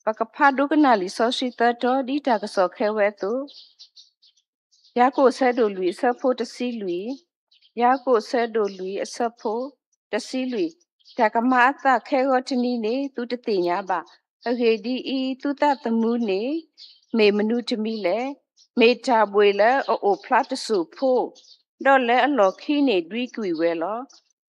ပကဖးဒိကနၣ်လံာ်စီဆှံသၢတီၤ ဒ်တၢ်ကစီၣ်ခဲဝဲအသိး, ယၤကိာ်ဆၢဒိၣ်လွံၢ်အဆၢဖိတဆံလွံၢ်, ယၤကိာ်ဆၢဒိၣ်လွံၢ်အဆၢဖိတဆံလွံၢ်, တၢ်ကမၤအသးခဲဂီၤတနံၤန့ၣ် သုတသ့ၣ်ညါဘၣ်. အဂ့ၢ်ဒ်အံၤ, သုသးသမူန့ၣ် မ့ၢ်မနုၤတမံၤလဲၣ်. မ့ၢ်တၢ်ဘှ့ၣ်လၢအအိၣ်ဖျါတစိၢ်ဖိ, ဒီးလၢအလီၢ်ခံန့ၣ်ဒွံကွံာ်ဝဲလီၤ.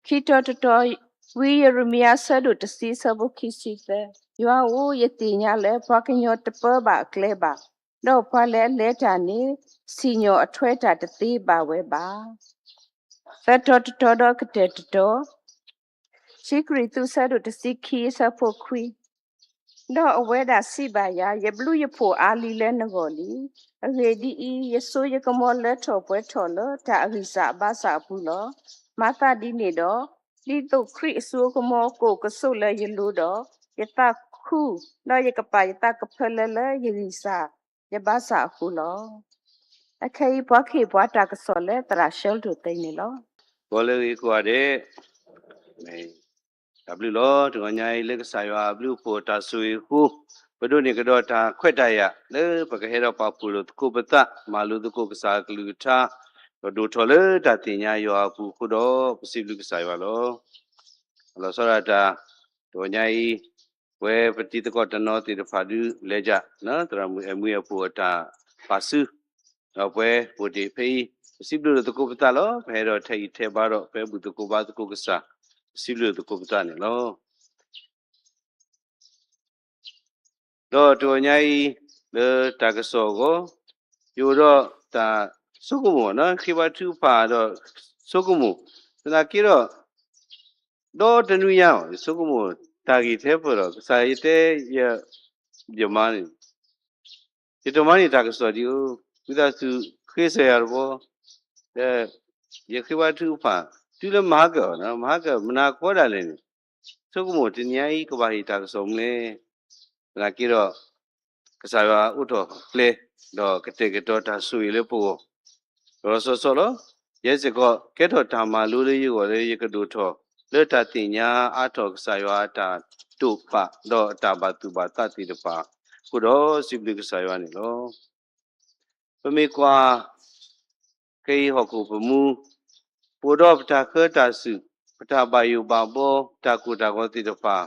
ခံတီၤတတီၤ, ဝံယံးရမံယၤဆၢဒိၣ်တဆံအဆၢဖိခံဆံသၢ, ယွၤဧၢ, ယသ့ၣ်ညါလၢပှၤကညီတပၢဘၣ်အကျဲဘၣ်, ဒီးပှၤလၢအလဲၤတၢ်န့ၣ် စံၣ်ညီၣ်အထွဲတၢ်တသ့ဘၣ်ဝဲဘၣ်. သၢတီၤတတီၤဒီးကတၢၢ်တတီၤ, ခံကရံၣ်သူးဆၢဒိၣ်တဆံခံအဆၢဖိခွံ, ဒီးအဝဲဒၣ်စံးဘၣ်ယၤ, ယဘျုးယဖှိၣ်အါလံလၢနဂီၢ်လံ. အဂ့ၢ်ဒ်အံၤ, ယစိယကမီၤလၢထီၣ်ပှဲၤထီၣ်လၢတၢ်အဂံၢ်စၢ်အဘါစၢ်အပူၤလီၤ. မၤသးဒ်န့ၣ်ဒီး, ဒ်သိးခရံာ်အစိအကမီၤကိၢ်ကဆိးလၢယလိၤဒီး, ယသးခု, ဒီးယကပာ်ယသးကဖၢလၢလၢယဂံၢ်စၢ်ယဘါစၢ်အဃိလီၤ. အခဲအံၤပှၤကဟ့ၣ်ပှၤတၢ်ကစီၣ်လၢသရၣ်ဆၢကတီၢ်သ့န့ၣ်လီၤ. ကီလၢဂ့ၤကိးဂၤဒဲး, တၢ်ဘျုးလီၤ. တဂီၤညါအံၤလၢကစၢ်ယွၤအဘျုးအဖှိၣ်တၢ်ဆိၣ်ဂ့ၤအဃိ, ပဒိးန့ၢ်ကဒီးတၢ်ခွဲးတၢ်ယာ်လၢပကဟဲဒီးပာ်ဖှိၣ်လိာ်သကိးပသး, မၤလိသကိးကစၢ်အကလုၢ်ကထါ, ဒီးဒိၣ်ထီၣ်လၢတၢ်သ့ၣ်ညါယွၤအပူၤအဃိဒီး ပစံးဘျုးကစၢ်ယွၤလီၤ. လီၤဆီဒၣ်တၢ်, တဂီၤညါအံၤ, ပဝဲပတံၤသကိးတနီၤသ့ၣ်တဖၣ်ဒုးလဲၤဒၣ်, သရၣ်မုၣ်အဲၣ်မူအပူၤအတၢ်ပာ်စု, ဒီးပဝဲပအိၣ်တ့ၢ်ဖဲအံၤ, ပစံးဘျုးလိာ်သကိးပသးလီၤ. ပဟဲဒီးထဲအံၤထဲဘါဒီး ပဟဲဘူၣ်သကိးဘါသကိးကစၢ်, ပစံးဘျုးလိာ်သကိးပသးန့ၣ်လီၤ. ဒီးတဂီၤညါအံၤ, လၢတၢ်ကစီၣ်အဂီၢ်, ယအိၣ်ဒီးတၢ်ဆိကမိၣ်, ဃ့ဘါထုကဖၣ်ဒီးဆိကမိၣ်, သနာ်က့ဒီး, ဒီတနွံညါအီၤ ယဆိကမိၣ်တၢ်ဂ့ၢ်ထဲပၢၢ်ဒီး ကစၢ်ယတဲယ, ယမါန့ၣ်, ယတမါန့ၣ်တၢ်ကစီၣ်ဒ်အံၤ, ဝံသးစူၤဃ့စၢၤယၤတဘျီ, ဒီးယဃ့ဘါထုကဖၣ်, တုၤလၢမဟါကၢၣ်, မဟါကၢၣ်မနၤဃီဒၣ်လဲာ်န့ၣ်, ဆိကမိၣ်တနံၤညါအံၤကဘၣ်ဟ့ၣ်တၢ်ကစီၣ်မနုၤလဲၣ်. သနာ်က့ဒီး, ကစၢ်ယွၤအိးထီၣ်ကျဲ, ဒီးကတဲာ်ကတီၤတၢ်ဆိၣ်ဂ့ၤလၢပဂီၢ်, လီၤလီၤဆီဆီလီၤ. ယဲစ့ၢ်ကီး ကဲထီၣ်တၢ်မၤလိလၢယဂီၢ်လၢယကဒိၣ်ထီၣ် လၢတၢ်သ့ၣ်ညါအါထီၣ်ကစၢ်ယွၤအတၢ်တိာ်ပာ်ဒီးအတၢ်ဘၣ်သူၣ်ဘၣ်သးသ့ၣ်တဖၣ်အဃိဒီး စံးဘျုးကစၢ်ယွၤန့ၣ်လီၤ. ပမ့ၢ်ကွၢ် ခဲအံၤဟီၣ်ခိၣ်ပမူ, ပအိၣ်ဒီးပတၢ်ဃၢတၢ်စူၣ်, ပတၢ်ဘၣ်ယိၣ်ဘၣ်ဘီ, ပတၢ်ကိၢ်တၢ်ဂီၤသ့ၣ်တဖၣ်,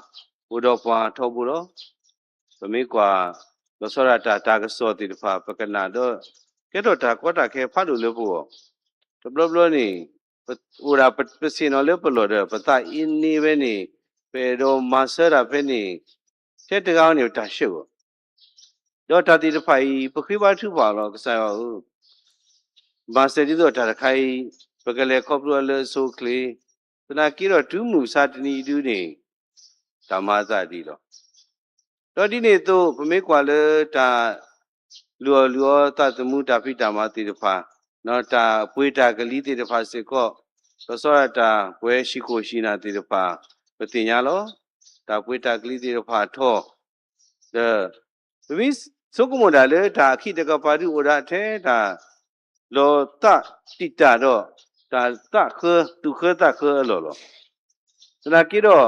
အိၣ်ဒီးပှၤထီဘိလီၤ. ပမ့ၢ်ကွၢ် လီၤဆီဒၣ်တၢ် တၢ်ကစီၣ်သ့ၣ်တဖၣ် ပကနၣ်ဒီး ကဲထီၣ်တၢ်ကီတၢ်ခဲဖးဒိၣ်လၢပဂီၢ်, တဘျီဘျီန့ၣ် အိၣ်ဒၣ်ပဆ့ၣ်နီၤလၢပလီၢ်ဒီး ပသးအ့န့ၢ်ဝဲန့ၣ်, ပအဲၣ်ဒိးမၤစၢၤတၢ်ဖဲန့ၣ်, ထဲတဂၤန့ၣ် ပတၢ်ဆှၢဂီၢ် ဒီးတၢ်သ့ၣ်တဖၣ်အံၤ ပဃ့ဘါထုကဖၣ်လီၤ. ကစၢ်ယွၤဧၢ, မၤစၢၤဒ်သိးတၢ်တခါအံၤ ပကလဲၤခီဖျိအီၤလၢအဆိအချ့, သနာ်က့ဒီးတုၤမုၢ်မဆါတနံၤအံၤဒုန့ၣ် တၢ်မၤအသးဒ်အံၤလီၤ. ဒီးဒ်န့ၣ်အသိး ပမ့ၢ်ကွၢ်လၢတၢ်လုၢ်အီၣ်လုၢ်အီသးသမူ တၢ်ဖံးတၢ်မၤသ့ၣ်တဖၣ်, တၢ်ပှ့ၤတၢ်ကလံၤသ့ၣ်တဖၣ်စ့ၢ်ကီး, လီၤဆီဒၣ်တၢ်ပှဲၤဟံၣ်ခိၣ်ဟံၣ်နၢ်သ့ၣ်တဖၣ် ပသ့ၣ်ညါလီၤ. တၢ်ပှ့ၤတၢ်ကလံၤသ့ၣ်တဖၣ်ထီၣ်, ဒီး ပမ့ၢ်ဆိကမိၣ်ဒၣ်လၢတၢ်အခံးတကပၤဒုအိၣ်ဒၣ်ထဲတၢ်လီၤသးတံာ်တာ်ဒီး တၢ်သးဃၢ, သူၣ်ဃၢသးဃၢအလီၢ်လီၤ. သနာ်က့ဒီး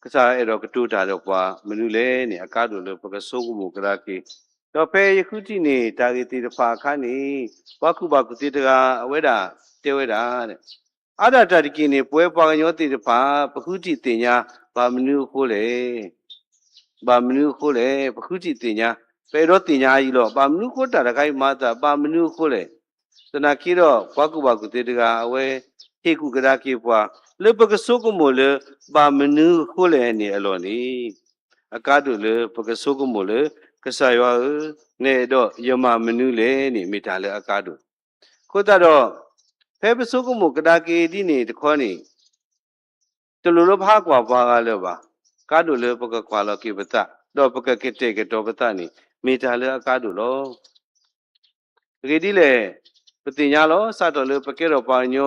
ကစၢ်ယွၤအဲၣ်ဒိးကတိၤတၢ်ဒီးပှၤမနုၤလဲၣ်န့ၣ် အကါဒိၣ်လၢပကဆိကမိၣ်ကဒါက့ၤ, ဒီးဖဲယဃုထံၣ်န့ၢ်တၢ်ဂ့ၢ်သ့ၣ်တဖၣ်အခါန့ၣ်, ပှၤကူၣ်ဘၣ်ကူၣ်သ့တဂၤ အဝဲဒၣ်တဲဝဲဒၣ် အါဒၣ်တၢ်တက့ၢ်န့ၣ် ပဝဲပှၤကညီသ့ၣ်တဖၣ် ပဃုထံၣ်သ့ၣ်ညါ ဘၣ်မနုၤအဃိလဲၣ်. ဘၣ်မနုၤအဃိလဲၣ်, ပဃုထံၣ်သ့ၣ်ညါ, ပအဲၣ်ဒိးသ့ၣ်ညါအံၤလီၤ. ဘၣ်မနုၤအဃိတၢ်တခါအံၤမၤအသး ဘၣ်မနုၤအဃိလဲၣ်. သနာ်က့ဒီး ပှၤကူၣ်ဘၣ်ကူၣ်သ့တဂၤ အဝဲဟ့ၣ်ကူၣ်ကဒါက့ၤပှၤ လၢပကဆိကမိၣ်လၢ ဘၣ်မနုၤအဃိလဲၣ်န့ၣ်အလီၢ်န့ၣ်, အကါဒိၣ်လၢပကဆိကမိၣ်လၢ ကစၢ်ယွၤဧၢ, နအဲၣ်ဒိးယမၤမနုၤလဲၣ်န့ၣ် မ့ၢ်တၢ်လၢအကါဒိၣ်. အဃိသတးဒီး ဖဲပဆိကမိၣ်ကဒါက့ၤဒ်န့ၣ်တခီန့ၣ်, တလိၣ်လၢပဟးကွၢ်ပှၤဂၤလၢၤဘၣ်. ကါဒိၣ်လၢပကကွၢ်လီၤက့ၤပသး, ဒီးပကကတဲာ်ကတီၤပသးန့ၣ် မ့ၢ်တၢ်လၢအကါဒိၣ်လီၤ. အဂ့ၢ်ဒ်လဲၣ်, ပသ့ၣ်ညါလီၤ စးထီၣ်လၢပကဲထီၣ်ပှၤကညီ,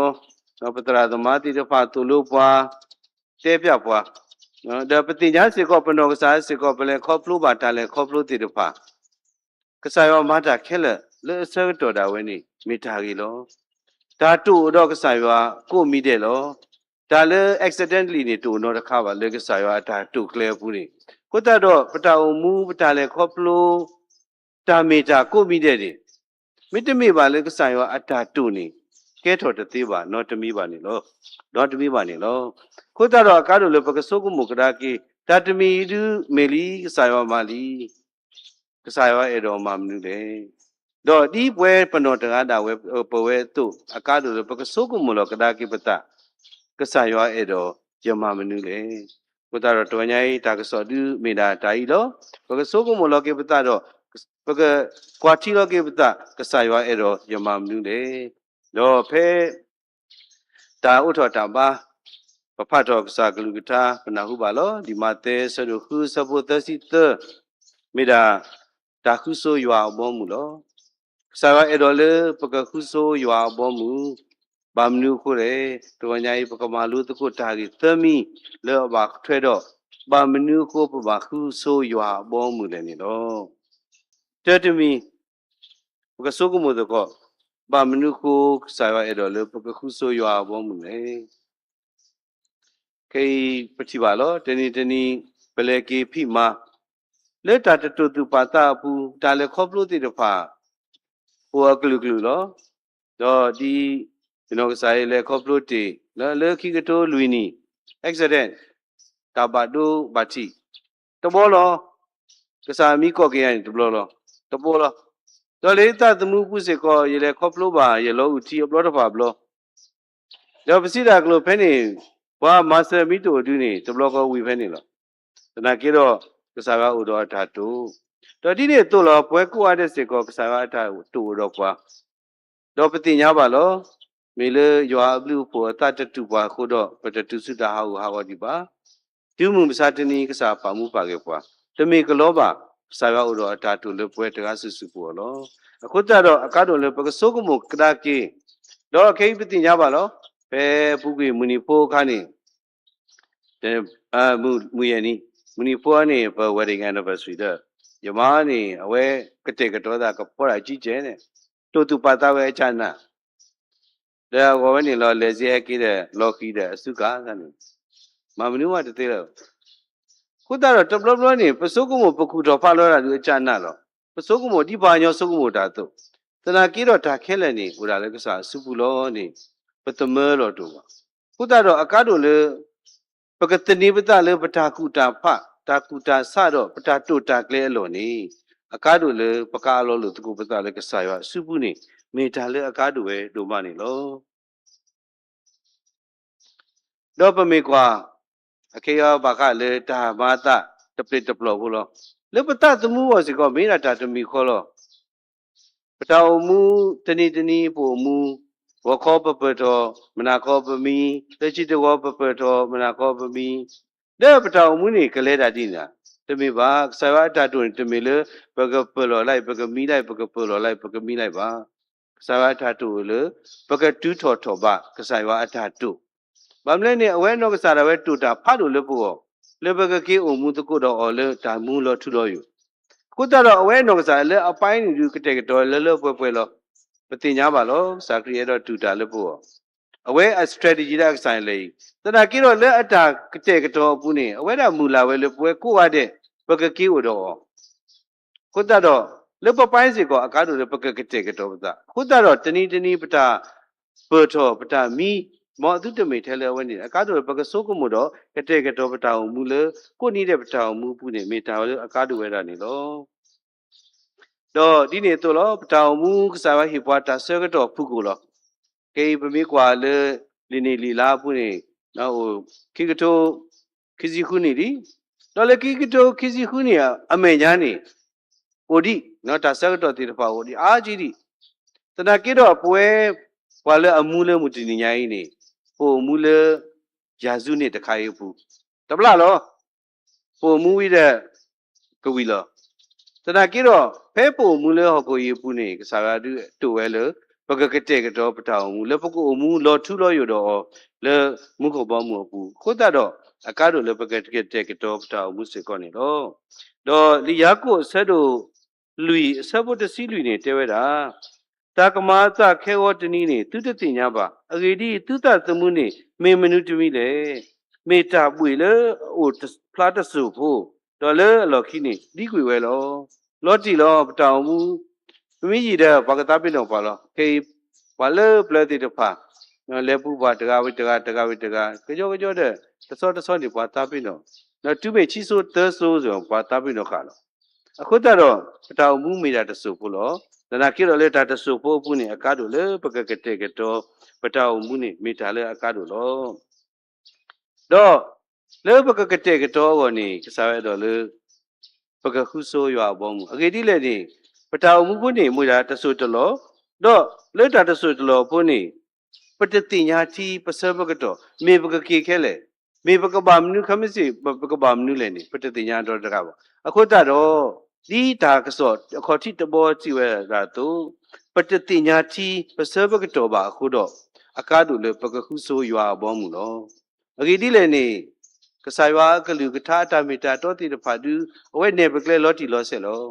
ဒီးပသရၣ်သမါသ့ၣ်တဖၣ်သိၣ်လိပှၤ, တဲပျးပှၤ, ဒီးပသ့ၣ်ညါစ့ၢ်ကီး ပနီၢ်ကစၢ်စ့ၢ်ကီး ပလဲၤခီဖျိဘၣ်တၢ်လဲၤခီဖျိသ့ၣ်တဖၣ် ကစၢ်ယွၤမၤတၢ်ခဲလၢာ်လၢအဆၢကတီၢ်ဒၣ်ဝဲန့ၣ် မ့ၢ်တၢ်ဂ့ၤလီၤ. တၢ်တိာ်အိၣ်ဒီးကစၢ်ယွၤကိးမံၤဒဲးလီၤ. တၢ်လၢ accidentally န့ၣ် တအိၣ်နီတခါဘၣ် လၢကစၢ်ယွၤအတၢ်တိာ်ကျဲၤအပူၤန့ၣ်, အဃိသတးဒီး ပတၢ်အိၣ်မူ ပတၢ်လဲၤခီဖျိ တၢ်မ့ၢ်တၢ်ကိးမံၤဒဲးန့ၣ် မ့တမ့ၢ်ဘၣ်လၢကစၢ်ယွၤအတၢ်တိာ်န့ၣ် ကဲထီၣ်တသ့ဘၣ် နီတမံၤဘၣ်န့ၣ်လီၤ. နီတမံၤဘၣ်န့ၣ်လီၤ. အဃိသတးဒီး အကါဒိၣ်လၢပကဆိကမိၣ်ကဒါက့ၤ တၢ်တမံၤအံၤဒုးမ့ၢ်လံ ကစၢ်ယွၤမၤလံ ကစၢ်ယွၤအဲၣ်ဒိးမၤမနုၤလဲၣ်. ဒီးဒ်ပဝဲပနီၢ်တဂၤဒၣ်ဝဲ ပဝဲအသိး အကါဒိၣ်လၢပကဆိကမိၣ်လီၤကဒါက့ၤပသး ကစၢ်ယွၤအဲၣ်ဒိးယမၤမနုၤလဲၣ်. အဃိသတးဒီးတဂီၤညါအံၤ တၢ်ကစီၣ်ဒုးမ့ၢ်ဒၣ်တၢ်အံၤလီၤ. ပကဆိကမိၣ်လီၤက့ၤပသးဒီး ပကကွၢ်ထံလီၤက့ၤပသး ကစၢ်ယွၤအဲၣ်ဒိးယမၤမနုၤလဲၣ်. ဒီးဖဲ တၢ်အိးထီၣ်တၢ်ဘါ ပဖးထီၣ်ကစၢ်ကလုၢ်ကထါ ပနၢ်ဟူဘၣ်လီၤ. ဒ်မးသဲ အဆၢဒိၣ်ဃု အဆၢဖိသၢဆံသၢ မ့ၢ်ဒၣ် တၢ်ဃုဆိယွၤအဘီအမုၢ်လီၤ. ကစၢ်ယွၤအဲၣ်ဒိးလၢပကဃုဆိယွၤအဘီအမုၢ်, ဘၣ်မနုၤအဃိလဲၣ်. တဂီၤညါအံၤ ပကမၤလိသကိးတၢ်ဂ့ၢ်သၢမံၤ လၢအဘၣ်ထွဲဒီး ဘၣ်မနုၤအဃိပဘၣ်ဃုဆိယွၤအဘီအမုၢ်လဲၣ်န့ၣ်လီၤ. တၢတမံၤ ပကဆိကမိၣ်သကိး, ဘၣ်မနုၤအဃိ ကစၢ်ယွၤအဲၣ်ဒိးလၢပကဃုဆိယွၤအဘီအမုၢ်လဲၣ်. ခဲအံၤပထံၣ်ဘၣ်လီၤ. တနံၤတနံၤ ပလဲၤက့ၤဖံးမၤ လၢတၢ်တတိာ်သူၣ်ပာ်သးအပူၤ တၢ်လဲၤခီဖျိသ့ၣ်တဖၣ် အိၣ်အကလုာ်ကလုာ်လီၤ. ဒီးဒ်ယနီၢ်ကစၢ်အံၤလဲၤခီဖျိတ့ၢ် လၢလၢခံကထိလွံၢ်နံၣ် accident တၢ်ဘၣ်ဒိဘၣ်ထံး တဘျီလီၤ. ကစၢ်မံကီၢ်က့ၤယၤန့ၣ် တဘျီလီၤ, တဘျီလီၤ. ဒီးလၢယသးသမူပူၤစ့ၢ်ကီး ယလဲၤခီဖျိဘၣ် ယလီၤအုၣ်ထံအဘျီတဖၣ်ဘျီ ဒီးပစံးတၢ်အကျိၤဖဲန့ၣ် ပှၤမၤစၢၤမံတအိၣ်ဒုန့ၣ် တဘျီဃီဝံၤဖဲန့ၣ်လီၤ. သနာ်က့ဒီး ကစၢ်ယွၤအိၣ်ဒီးအတၢ်တိာ်, ဒီးဒ်န့ၣ်အသိးလီၤ. ပဝဲကိးဂၤဒဲးစ့ၢ်ကီး ကစၢ်ယွၤအတၢ်တိာ်အိၣ်ဒီးပှၤ ဒီးပသ့ၣ်ညါဘၣ်လီၤ. မ့ၢ်လၢယွၤအဘျုးအဖှိၣ်အသးတတူာ်ပှၤအဃိဒီး ပတတုၤဆူတၢ်ဟးဂူာ်ဟးဂီၤဒံးဘၣ်. တုၤမုၢ်မဆါတနံၤ ကစၢ်ပာ်မူပာ်ဂဲၤပှၤ, တမ့ၢ်ကလီဘၣ်. ကစၢ်ယွၤအိၣ်ဒီးအတၢ်တိာ်လၢပဝဲတဂၤစုာ်စုာ်ပဂီၢ်လီၤ. အဃိသတးဒီး အကါဒိၣ်လၢပကဆိကမိၣ်ကဒါက့ၤ, ဒီးခဲအံၤပသ့ၣ်ညါဘၣ်လီၤ. ဖဲပူၤကွံာ်မုၢ်နံၤဖိအခါန့ၣ် မုၢ်ယဲၢ်နံၤ, မုၢ်နံၤဖိန့ၣ် ပ wedding anniversary ဒီး ယမါန့ၣ် အဝဲကတဲာ်ကတီၤသးကဖီဒၣ်ကံကဲန့ၣ် တိာ်သူၣ်ပာ်သးဝဲအကနၣ် ဒီးအဂီၢ်ဝဲန့ၣ်လီၤ လဲၤစ့ဟဲက့ၤဒီး လီၤဃံၤဒီးအစုကၤန့ၣ် မၤမနုၤမးတသ့လၢၤ. အဃိသတးဒီးတဘျီဘျီန့ၣ် ပဆိကမိၣ်ပကူၣ်ထီၣ်ဖးလီၤတၢ်ဒုးအကနၣ်လီၤ. ပဆိကမိၣ်ဒ်ပှၤကညီဆိကမိၣ်တၢ်အသိး, သနာ်က့ဒီးတၢ်ခဲလၢာ်န့ၣ် အိၣ်ဒၣ်လၢကစၢ်အစုပူၤလီၤန့ၣ် ပသမၢလီၤတအိၣ်ဘၣ်. အဃိသတးဒီးအကါဒိၣ်လၢ ပကသန့ၤပသးလၢပတၢ်ကူၣ်တၢ်ဖး, တၢ်ကူၣ်တၢ်ဆးဒီး ပတၢ်တိာ်တၢ်ကျဲၤအလီၢ်န့ၣ် အကါဒိၣ်လၢပကအးလီၤလိာ်သကိးပသးလၢကစၢ်ယွၤအစုပူၤန့ၣ် မ့ၢ်တၢ်လၢအကါဒိၣ်ဝဲဒိၣ်မးန့ၣ်လီၤ. ဒီးပမ့ၢ်ကွၢ် အခဲအံၤဘၣ်ဃးလၢတၢ်မၤအသးတပျဲၢ်တပျီၤဖိလီၤ. လၢပသးသမူအဂီၢ်စ့ၢ်ကီး မ့ၢ်ဒၣ်တၢ်တမံၤဃီလီၤ. ပတၢ်အိၣ်မူတနံၤတနံၤ ပအိၣ်မူ, ဂီၤခီပပၢၢ်ထီၣ်, မုၢ်နၤခီပမံ, လၢခံတဝီပပၢၢ်ထီၣ်, မုၢ်နၤခီပမံ, ဒီးပတၢ်အိၣ်မူန့ၣ် ကလဲၤတၢ်ဒ်န့ၣ်, တမ့ၢ်ဘၣ်. ကစၢ်ယွၤအတၢ်တိာ်န့ၣ် တမ့ၢ်လၢ ပကပၢၢ်လီၤလၢ် ပကမံလၢ် ပကပၢၢ်လီၤလၢ် ပကမံလၢ်ဘၣ်. ကစၢ်ယွၤအတၢ်တိာ်လၢ ပကတုၤထီၣ်ထီၣ်ဘး ကစၢ်ယွၤအတၢ်တိာ် ဘၣ်မနုၤလဲၣ်န့ၣ် အဝဲအနီၢ်ကစၢ်ဒၣ်ဝဲတိာ်တၢ်ဖးဒိၣ်လၢပဂီၢ် လၢပကက့ၤအိၣ်မူသကိးဒီးအီၤလၢတၢ်မူလီၤထူလီၤယိာ်. အဃိသတးဒီးအဝဲအနီၢ်ကစၢ်လၢအပၢ်အံၤန့ၣ်ဒုးကတဲာ်ကတီၤလၢလၢပှဲၤပှဲၤလီၤ. ပသ့ၣ်ညါဘၣ်လီၤ. ကစၢ်ခရံာ်အဲၣ်ဒိးတူၢ်တၢ်လၢပဂီၢ်, အဝဲအ strategy ဒၣ်ကစၢ်ယွၤလၢအံၤ, သနာ်က့ဒီးလၢအတၢ်ကတဲာ်ကတီၤအပူၤန့ၣ် အဝဲဒၣ်မုၢ်လၢ်ဝဲလၢပဝဲကိးဂၤဒဲး ပကက့ၤအိၣ်ဒီးအီၤ အဃိသတးဒီး လၢပပၢ်စ့ၢ်ကီး အကါဒိၣ်လၢပကကတဲာ်ကတီၤပသး. အဃိသတးဒီး တနံၤတနံၤပတၢ်ပၢၢ်ထီၣ် ပတၢ်မံ, မ်အသုတမ့ၢ်ထဲလၢအဝဲန့ၣ် အကါဒိၣ်လၢပကဆိကမိၣ်ဒီး ကတဲာ်ကတီၤပတၢ်အိၣ်မူလၢ ကိးနံၤဒဲးပတၢ်အိၣ်မူအပူၤန့ၣ် မ့ၢ်တၢ်ဝဲလၢအကါဒိၣ်ဝဲဒၣ်န့ၣ်လီၤ. ဒီးဒ်န့ၣ်အသိးလီၤ. ပတၢ်အိၣ်မူကစၢ်ယွၤဟ့ၣ်ပှၤတၢ်ဆၢကတီၢ်ဖုၣ်ကိာ်လီၤ. ခဲအံၤပမ့ၢ်ကွၢ်လၢ လံာ်န့ၢ်လံာ်လါအပူၤန့ၣ် အိၣ်ခံကထိ ခံဆံဃုနံၣ်လံ. ဒီးလၢခံကထိခံဆံဃုနံၣ်အမဲာ်ညါန့ၣ် အိၣ်ဒံး, တၢ်ဆၢကတီၢ်သ့ၣ်တဖၣ်အိၣ်ဒံး အါကံဒံး. သနာ်က့ဒီးပဝဲ ပှၤလၢအမူလၢမုၢ်တနံၤညါအံၤန့ၣ် ပအိၣ်မူလၢ ယၤစုန့ၣ်တခါအံၤအပူၤ တဘျီလီၤ. ပအိၣ်မူဝံၤဒီး ကဝံၤလီၤ. သနာ်က့ဒီး ဖဲပအိၣ်မူလၢဟီၣ်ခိၣ်အံၤအပူၤန့ၣ် ကစၢ်ယွၤဒုးတိာ်ဝဲလၢ ပကကတဲာ်ကတီၤပတၢ်အိၣ်မူ လၢပကအိၣ်မူလီၤထူလီၤယိာ်ဒီးအီၤ လၢမူခိၣ်ဘီမုၢ်အပူၤ အဃိသတးဒီး အကါဒိၣ်လၢပကကတဲာ်ကတီၤပတၢ်အိၣ်မူစ့ၢ်ကီးန့ၣ်လီၤ. ဒီးလံာ်ယၤကိာ်အဆၢဒိၣ်လွံၢ်အဆၢဖိတဆံလွံၢ်န့ၣ်တဲဝဲဒၣ်, တၢ်ကမၤအသးခဲဂီၤတနံၤန့ၣ် သုတသ့ၣ်ညါဘၣ်. အဂ့ၢ်ဒ်အံၤ, သုသးသမူန့ၣ် မ့ၢ်မနုၤတမံၤလဲၣ်. မ့ၢ်တၢ်ဘှံးလၢအအိၣ်ဖျါတစိၢ်ဖိ, ဒီးလၢအလီၢ်ခံန့ၣ် ဒံကွံာ်ဝဲလီၤ. လီၤတံၢ်လီၤ ပတၢ်အိၣ်မူ, ပမ့ၢ်ယံာ်ဒီး ပှၤကသးပ့ၤနီၣ်ပှၤလီၤ. ခဲအံၤ ပှၤလၢပျၢၤသ့ၣ်တဖၣ် လဲၤပူၤပှၤတဂၤဝံၤတဂၤ တဂၤဝံၤတဂၤ ကညီကညီဒီး တဆီတဆီန့ၣ် ပှၤသးပ့ၤနီၣ်, ဒီးတုၤမ့ၢ်ခံစိသၢစိစ့ၢ် ပှၤသးပ့ၤနီၣ်ဃာ်လီၤ. အဃိသတးဒီး ပတၢ်အိၣ်မူမ့ၢ်ဒၣ်တစိၢ်ဖိလီၤ. သနာ်က့ဒီးလၢတၢ်တစိၢ်ဖိအပူၤန့ၣ် အကါဒိၣ်လၢပကကတဲာ်ကတီၤ ပတၢ်အိၣ်မူန့ၣ် မ့ၢ်တၢ်လၢအကါဒိၣ်လီၤ. ဒီးလၢပကကတဲာ်ကတီၤအဂီၢ်န့ၣ် ကစၢ်ယွၤအဲၣ်ဒိးလၢ ပကဃုဆိယွၤအဘီအမုၢ်. အဂ့ၢ်ဒ်လဲၣ်န့ၣ်, ပတၢ်အိၣ်မူဖိန့ၣ် မ့ၢ်ဒၣ်တစိၢ်တလီၢ်, ဒီးလၢတၢ်တစိၢ်တလီၢ်ဖိန့ၣ် ပတသ့ၣ်ညါထံပဆၢပကတီၢ်, မ့ၢ်ပကက့ၤခဲလၢာ်, မ့ၢ်ပကဘၣ်မနုၤ ခဲမုၢ်ဆ့ၣ် ပကဘၣ်မနုၤလဲၣ်န့ၣ် ပတသ့ၣ်ညါဒီတဂၤဘၣ်. အဃိသတးဒီး ဒ်တၢ်ကစီၣ်အခီၣ်ထံးတဘီစံးဝဲဒၣ်အသိး, ပတသ့ၣ်ညါထံပဆၢပကတီၢ်ဘၣ်အဃိဒီး အကါဒိၣ်လၢပကဃုဆိယွၤအဘီအမုၢ်လီၤ. အဂ့ၢ်ဒ်လဲၣ်န့ၣ်, ကစၢ်ယွၤအကလုၢ်ကထါအတၢ်မ့ၢ်တၢ်တီသ့ၣ်တဖၣ်ဒုး အဝဲနဲၣ်ပကျဲလီၤတံၢ်လီၤဆဲးလီၤ.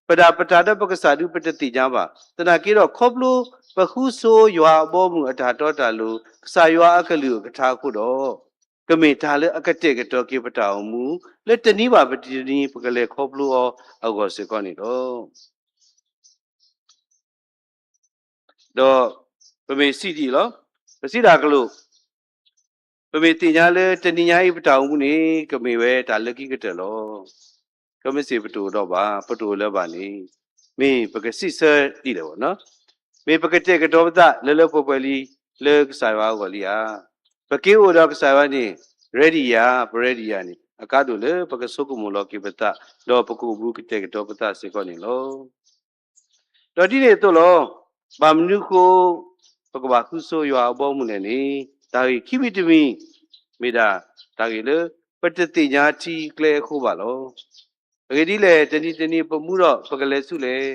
ပဒၣ်ပတၢ်ဒီးပကစၢ်ဒုး ပတသ့ၣ်ညါဘၣ်. သနာ်က့ဒီး ခီဖျိပဃုဆိယွၤအဘီအမုၢ်အတၢ်တီတၢ်လိၤ ကစၢ်ယွၤအကလုၢ်အကထါအဃိဒီး, ကမ့ၢ်တၢ်လၢအကတဲာ်ကတီၤက့ၤပတၢ်အိၣ်မူ လၢတနံၤဘၣ်တနံၤ ပကလဲၤခီဖျိအီၤအဂီၢ်စ့ၢ်ကီးန့ၣ်လီၤ. ဒီးပမ့ၢ်စံးဒ်အံၤလီၤ. ပစံးတၢ်ကလုၢ်, ပမ့ၢ်သ့ၣ်ညါလၢတနံၤညါအံၤပတၢ်အိၣ်မူန့ၣ် ကမ့ၢ်ဝဲတၢ်လၢခံကတၢၢ်လီၤ. ကမ့ၢ်စ့ၢ်ပတအိၣ်ဒီးဘၣ်, ပတအိၣ်လၢၤဘၣ်န့ၣ်, မ့ၢ်ပကစံးဆၢဒ်လဲၣ်ဘၣ်. မ့ၢ်ပကတဲာ်ကတီၤပသးလၢလၢပှဲၤပှဲၤလံ လၢကစၢ်ယွၤအဂီၢ်လံဧါ. ပက့ၤအိၣ်ဒီးကစၢ်ယွၤန့ၣ် ready ဧါ, ပ ready ဧါန့ၣ် အကါဒိၣ်လၢပကဆိကမိၣ်လီၤက့ၤပသး, ဒီးပကအိၣ်မူကတဲာ်ကတီၤပသးစ့ၢ်ကီးန့ၣ်လီၤ. ဒီးဒ်န့ၣ်အသိးလီၤ, ဘၣ်မနုၤအဃိ ပကဘၣ်ဃုဆိယွၤအဘီအမုၢ်လဲၣ်န့ၣ်, တၢ်ဂ့ၢ်ခံမံၤတမံၤ မ့ၢ်ဒၣ်တၢ်ဂ့ၢ်လၢ ပတသ့ၣ်ညါထံကျဲအဃိဘၣ်လီၤ. အဂ့ၢ်ဒ်လဲၣ်, တနံၤတနံၤပမူဒီးပကလဲၤဆူလဲၣ်,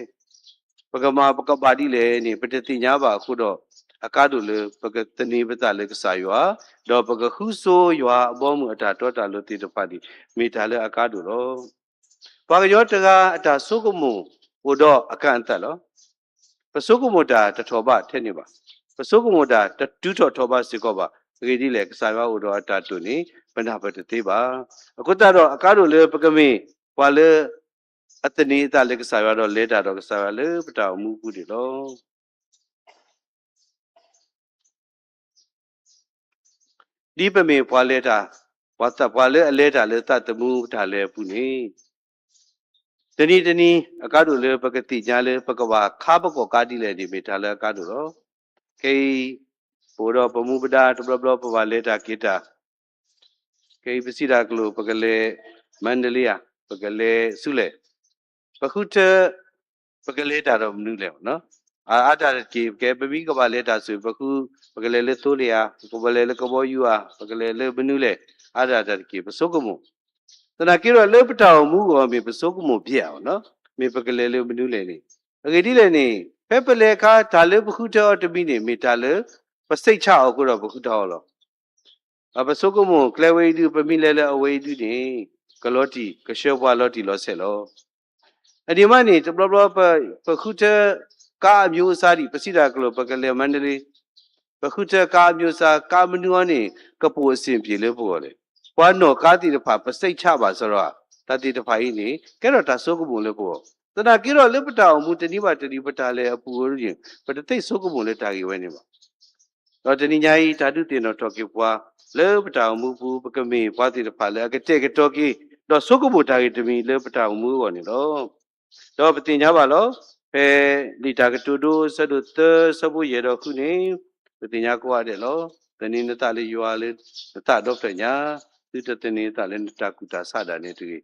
ပကမၤပကဘၣ်ဒ်လဲၣ်န့ၣ် ပတသ့ၣ်ညါဘၣ်အဃိဒီး, အကါဒိၣ်လၢပကသန့ၤပသးလၢကစၢ်ယွၤ, ဒီးပကဃုဆိယွၤအဘီအမုၢ်အတၢ်တီတၢ်လိၤသ့ၣ်တဖၣ်န့ၣ် မ့ၢ်တၢ်လၢအကါဒိၣ်လီၤ. ပှၤကညီတဂၤအတၢ်ဆိကမိၣ်အိၣ်ဒီးအကန့်အသတ်လီၤ. ပဆိကမိၣ်တၢ်တထီၣ်ဘးထဲန့ၣ်ဘၣ်. ပဆိကမိၣ်တၢ်တတုၤထီၣ်ထီၣ်ဘးစ့ၢ်ကီးဘၣ်. အဂ့ၢ်ဒ်လဲၣ်, ကစၢ်ယွၤအိၣ်ဒီးအတၢ်တိာ်န့ၣ် ပနၢ်ပၢၢ်တသ့ဘၣ်. အဃိသတးဒီး အကါဒိၣ်လၢပကမ့ၢ်ပှၤလၢအသန့ၤအသးလၢကစၢ်ယွၤဒီးလဲၤတၢ်ဒီးကစၢ်ယွၤလၢပတၢ်အိၣ်မူအပူၤန့ၣ်လီၤ. ဒ်ပမ့ၢ်ပှၤလဲၤတၢ်, ပှၤသး, ပှၤလၢအလဲၤတၢ်လၢသးသမူတၢ်လဲၤအပူၤန့ၣ်, တနံၤတနံၤ အကါဒိၣ်လၢပကသ့ၣ်ညါလၢပကဘၣ်ခါပကီၢ်ကါဒ်လဲၣ်န့ၣ် မ့ၢ်တၢ်လၢအကါဒိၣ်လီၤ. ခဲအံၤ ပအိၣ်ဒီးပမူပဒါတဘျီဘျီ ပဘၣ်လဲၤတၢ်က့ၤတၢ်, ခဲအံၤပစံးတၢ်ကလုၢ် ပကလဲၤမါဒလ့ဧါ, ပကလဲၤဆူလဲၣ်, ပဃုထၢ ပကလဲၤတၢ်ဒီးမနုၤလဲၣ်. အါတၢ်တက့ၢ် ကဲ ပမ့ၢ်ကဘၣ်လဲၤတၢ်ဆိၣ် ပဃု, ပကလဲၤလၢသိလ့ၣ်ဧါ, ပကဘၣ်လဲၤလၢကဘီယူၤဧါ, ပကလဲၤလၢမနုၤလဲၣ်, အါတၢ်တက့ၢ် ပဆိကမိၣ်. သနာ်က့ဒီးလၢပတၢ်အိၣ်မူအဂီၢ် မ့ၢ်ပဆိကမိၣ်ပျဲဧါ, မ့ၢ်ပကလဲၤလၢမနုၤလဲၣ်န့ၣ်. အဂ့ၢ်ဒ်လဲၣ်န့ၣ်, ဖဲပလဲၤအခါ တၢ်လၢပဃုထၢအီၤတမံၤန့ၣ် မ့ၢ်တၢ်လၢ ပစိတ်ချအီၤအဃိဒီးပဃုထၢအီၤလီၤ. ပဆိကမိၣ်ကျဲဝဲအံၤဒုး ပမ့ၢ်လဲၤလၢအဝဲအံၤဒုးန့ၣ် ကလီၤတံၢ် ကဆှၢပှၤလီၤတံၢ်လီၤဆဲးလီၤ. အန့ၣ်မးန့ၣ် တဘျီဘျီ ပဃုထၢ ကားအမျိုးအစား ဒံး ပစံးတၢ်ကလုၢ် ပကလဲၤမါဒလ့, ပဃုထၢ ကားအမျိုးအစား ကားမနုၤအီၤန့ၣ် ကပိာ်အဆင်ပြေလၢပဂီၢ်လဲၣ်. ပှၤနီၣ်ကါသ့ၣ်တဖၣ် ပစိတ်ချဘၣ်စ့ၢ်ကီး တၢ်သ့ၣ်တဖၣ်အံၤန့ၣ် ကဲထီၣ်တၢ်ဆိကမိၣ်လၢပဂီၢ်. သနာ်က့ဒီးလၢပတၢ်အိၣ်မူတနံၤဘၣ်တနံၤ ပတၢ်လဲၤအပူၤအံၤန့ၣ် ပတသ့ဆိကမိၣ်လၢတၢ်ဂ့ၢ်ဝဲန့ၣ်ဘၣ်. ဒီးတနံၤညါအံၤ တၢ်ဒုးသ့ၣ်နီၣ်ထီၣ်က့ၤပှၤ လၢပတၢ်အိၣ်မူပူၤ ပကမ့ၢ်ပှၤသ့ၣ်တဖၣ်လၢအကတဲာ်ကတီၤက့ၤ ဒီးဆိကမိၣ်တၢ်ဂ့ၢ်တမံၤလၢပတၢ်အိၣ်မူအဂီၢ်န့ၣ်လီၤ. ဒီးပသ့ၣ်ညါဘၣ်လီၤ. ဖဲလံာ်တၢ်ကတိၤဒိ အဆၢဒိၣ်သၢ အဆၢဖိယဲၢ်ဒီးဃုန့ၣ် ပသ့ၣ်ညါကိးဂၤဒဲးလီၤ. သန့ၤနသးလၢယွၤလၢနသးဒီဖျၢၣ်ညါ, သုတသန့ၤနသးလၢနတၢ်ကူၣ်တၢ်ဆးဒၣ်နဲတဂ့ၤ.